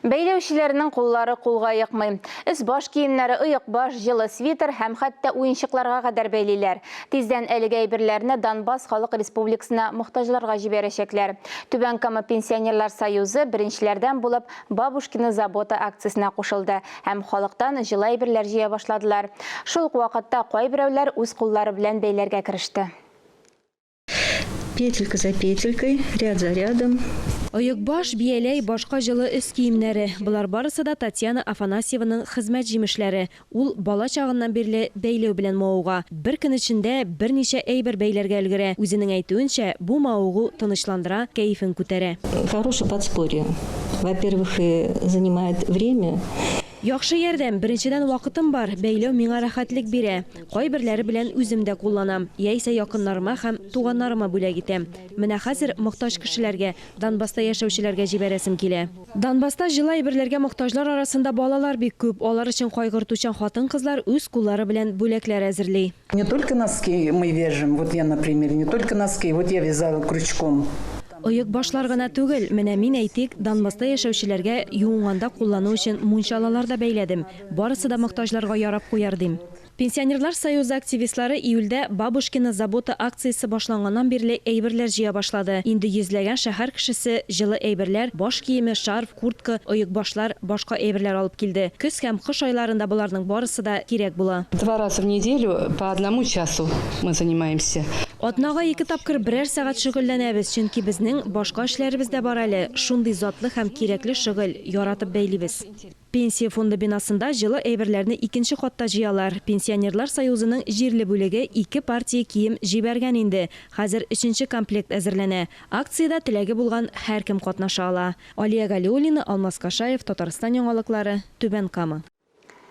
Бәйләүчеләрнең куллары кулга йокмый. Өс-баш киемнәре, оекбаш, җылы свитер һәм хәтта уенчыкларга кадәр бәйлиләр. Тиздән әлеге әйберләрне Донбасс Халык Республикасына мохтаҗларга җибәрәчәкләр. Түбән Кама Пенсионерлар союзы беренчеләрдән булып Бабушкина забота акциясенә кушылды һәм халыктан җылы әйберләр җыя башладылар. Шул ук вакытта кайберәүләр үз куллары белән бәйләргә кереште. Петелька за петелькой, ряд за рядом. Оекбаш, бияләй, башка җылы өс киемнәре, болар барысы да Татьяна Афанасьеваның хезмәт җимешләре. Ул бала чагыннан бирле бәйләү белән мавыга. Бер көн эчендә берничә әйбер бәйләргә өлгерә. Үзенең әйтүенчә, бу мавыгу тынычландыра, кәефен күтәрә. Хорошее подспорье. Во-первых, занимает время. Яхшы ярдәм, беренчедән, вакытым бар, бәйләү миңа рәхәтлек бирә. Кайберләре белән үзем дә кулланам, яисә якыннарыма һәм туганнарыма бүләк итәм. Менә хәзер мохтаҗ кешеләргә, Донбасста яшәүчеләргә җибәрәсем килә. Донбасста җылы әйберләргә мохтаҗлар арасында балалар бик күп, алар өчен кайгыртучан хатын-кызлар үз куллары белән бүләкләр әзерли. Не только носки мы вяжем, вот я на примере, не только носки, вот я вязала крючком. Оекбашлар гына түгел, менә мин, әйтик, Донбасста яшәүчеләргә юынганда куллану өчен мунчалалар да бәйләдем. Барысы да мохтаҗларга ярап куяр, дим. Пенсионерлар союзы активистлары июльдә Бабушкина забота акциясе башланганнан бирле әйберләр җыя башлады. Инде йөзләгән шәһәр кешесе җылы әйберләр, баш киеме, шарф, куртка, оекбашлар, башка әйберләр алып килде. Көз һәм кыш айларында боларның барысы да кирәк була. Два раза в неделю по одному часу мы занимаемся. Атнага ике тапкыр берәр сәгать шөгыльләнәбез, чөнки безнең башка эшләребез дә бар әле. Шундый затлы һәм кирәкле шөгыль, яратып бәйлибез. Пенсия фонды бинасында җылы әйберләрне икенче катта җыялар. Пенсионерлар союзының җирле бүлеге ике партия кием җибәргән инде, хәзер өченче комплект әзерләнә. Акциядә теләге булган һәркем катнаша ала. Алия Галиуллина, Алмаз Кашаев, Татарстан яңалыклары, Түбән Кама.